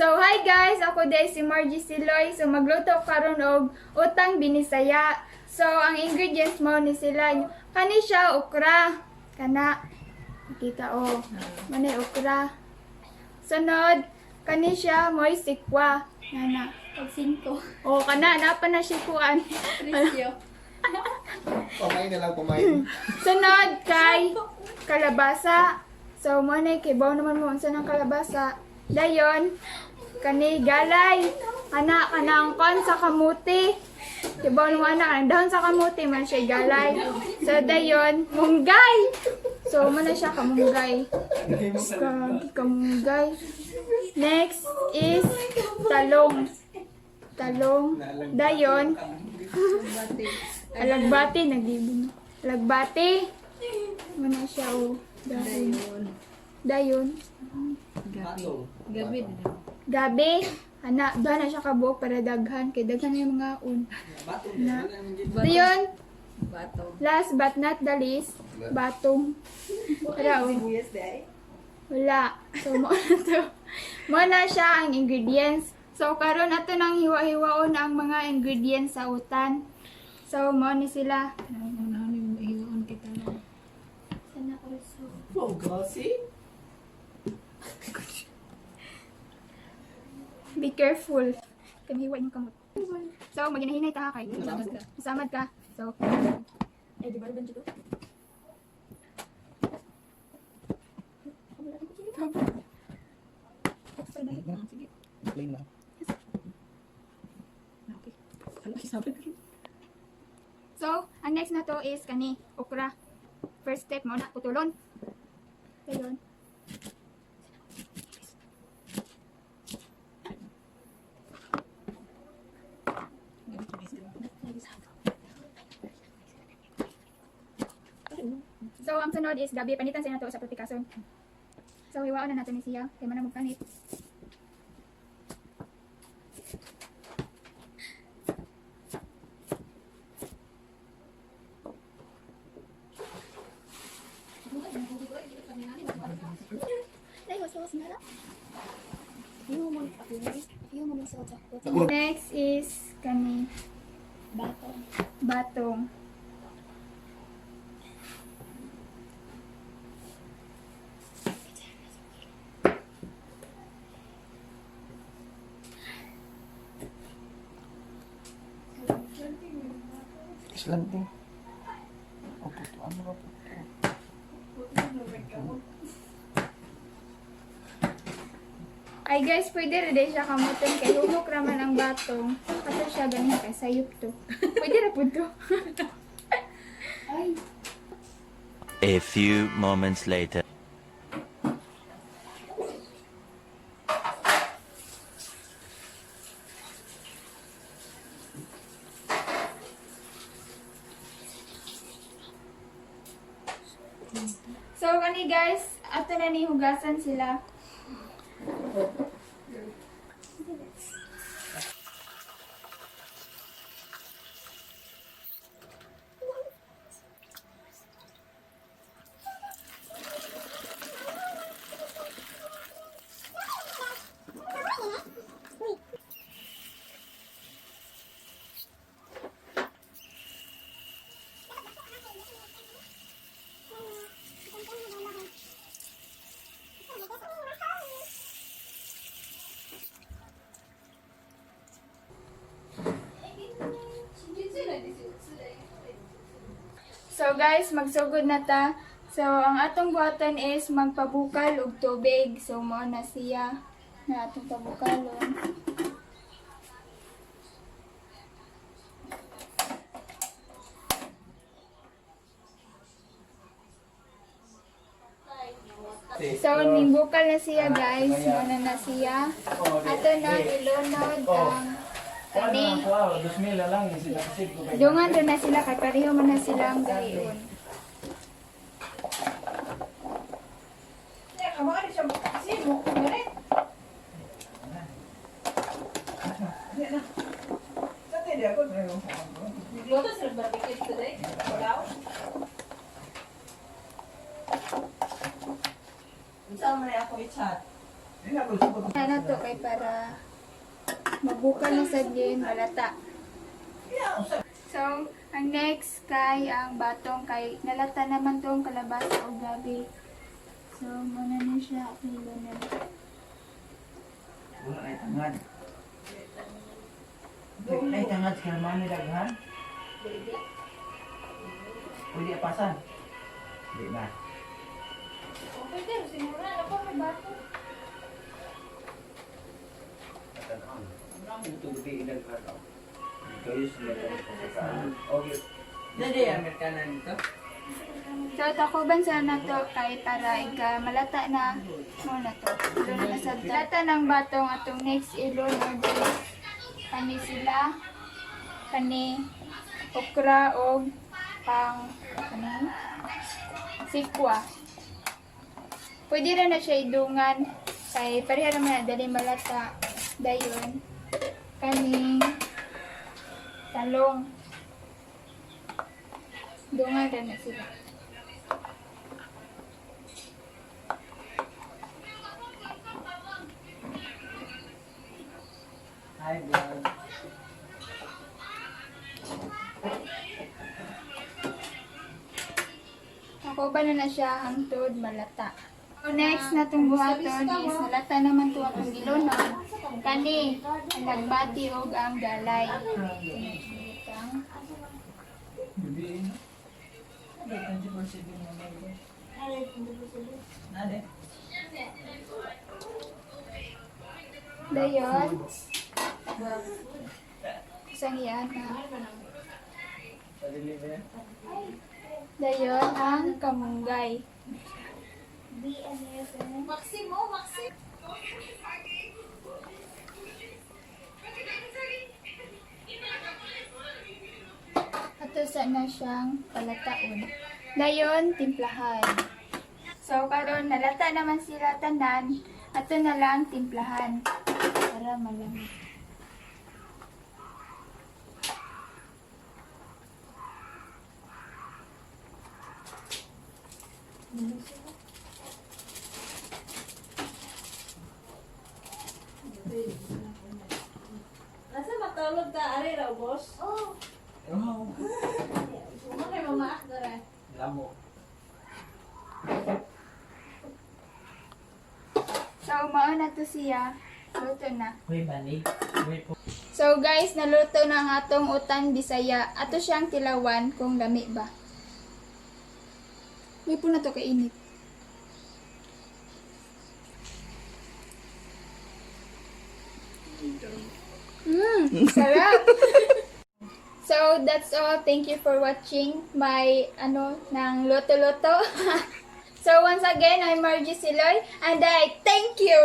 So hi guys, ako diay si Margie Siloy. So magluto karon og utang binisaya. So ang ingredients mo ni sila kani siya okra. Kana kita o. Manay okra. Sunod kani siya moy sikwa. Nana. Pag 5. O kana napa na siya kuan. Presyo. Pamain na lang, pamain. Sunod kay kalabasa. So mo na kay baw naman mo unsa ng kalabasa. Dayon kani galay. Ana kanang kon sa kamuti. Kay baw mo ana ang dahon sa kamuti man siya galay. So dayon munggay. So mo na siya kamunggay. Kamunggay. Next is talong. Talong. Dayon Bati. Alagbati, naglibon. Alagbati. Muna siya, oh. Dayon. Dayon. Gabi. Gabi din. Gabi. Ana, doon na siya kabuok para daghan. Kay daghan na yung mga un. Na. Dayon. Bato. Last but not the least, batong. Para, oh. Sibuyas di ay. Wala. So, mo na to. Mo na siya ang ingredients. So, karon ato nang hiwa-hiwaon ang mga ingredients sa utan. So, mo ni sila. Unahan yung hiwaon kita na. Sana also. Oh, glossy. Be careful. Kami hiwa yung kamot. So, maginahinay ta kay. Samad ka. Samad ka. So, eh, di ba rin dito? Sige. Plain na. Okay. Ano sabi ko? So, ang next na to is kani, okra. First step mo na putulon. Ayun. So, ang sunod is gabi. Panitan sa nato sa pagpikason. So, hiwaon na nato ni siya. Kaya man na magpanit. Next is kani Batong. Batong. Slanting. O, puto. Ano ba puto? Ay guys, pwede rin din siya kamutan kay humok raman ang batong. Kato siya ganin kay sayop to. Pwede ra pud to. Ay. A few moments later. So kani guys, ato na ni hugasan sila. So guys, magsugod na ta. So ang atong buhatan is magpabukal og tubig. So mao na siya na atong pabukalon. So nimbukal na siya guys, mao na na siya. Ato na ilunod ang kani. Wow, 2,000 lang. Sila kasi Dungan rin na sila kay pareho man na silang gahion. Nagluto sila barbecue today? Wala. Unsa man ako i-chat? Hindi na Ano to kay para mabuka na sa din malata. So, ang next kay ang batong kay nalata naman tong kalabasa o gabi. So, muna ni siya pilo na. Wala ay tangad. Wala ay tangad sa kalmani daghan. Pwede apasan. Di na. Pwede, simura na pa may bato. Okay. Dali, Amerikana nito. So, takuban sa na to kay para ika malata na muna to. Ilo na sa lata ng batong atong next ilo order kani sila kani okra og pang kani sikwa. Pwede ra na siya idungan kay pareha naman na dali malata dayon kaning talong, dungan ra na sila. Hi, vlog. Ako ba na siya hangtod malata. So next na itong buhaton is nalata naman to atong gilunon. Kani, ang nagbati og ang galay. Bibi, no? 24/7 na lang. Nade. Dayon. Isang yan na. Padili ba yan? Dayon ang kamunggay. Maxim, oh, Maxim. Ato sa na siyang palataon. Dayon, timplahan. So karon nalata naman sila tanan. Ato na lang timplahan para malamig. Nasa matulog ta, ari raw, boss? Oh. Oh. Uma kay mama dara. Lamo. So mao na to siya. Luto na. Uy, balik. Uy, po. So guys, naluto na ang atong utan Bisaya. Ato siyang tilawan kung lami ba. May po na to kainit. Sarap. So that's all. Thank you for watching my ano ng luto-luto. So once again, I'm Margie Siloy and I thank you.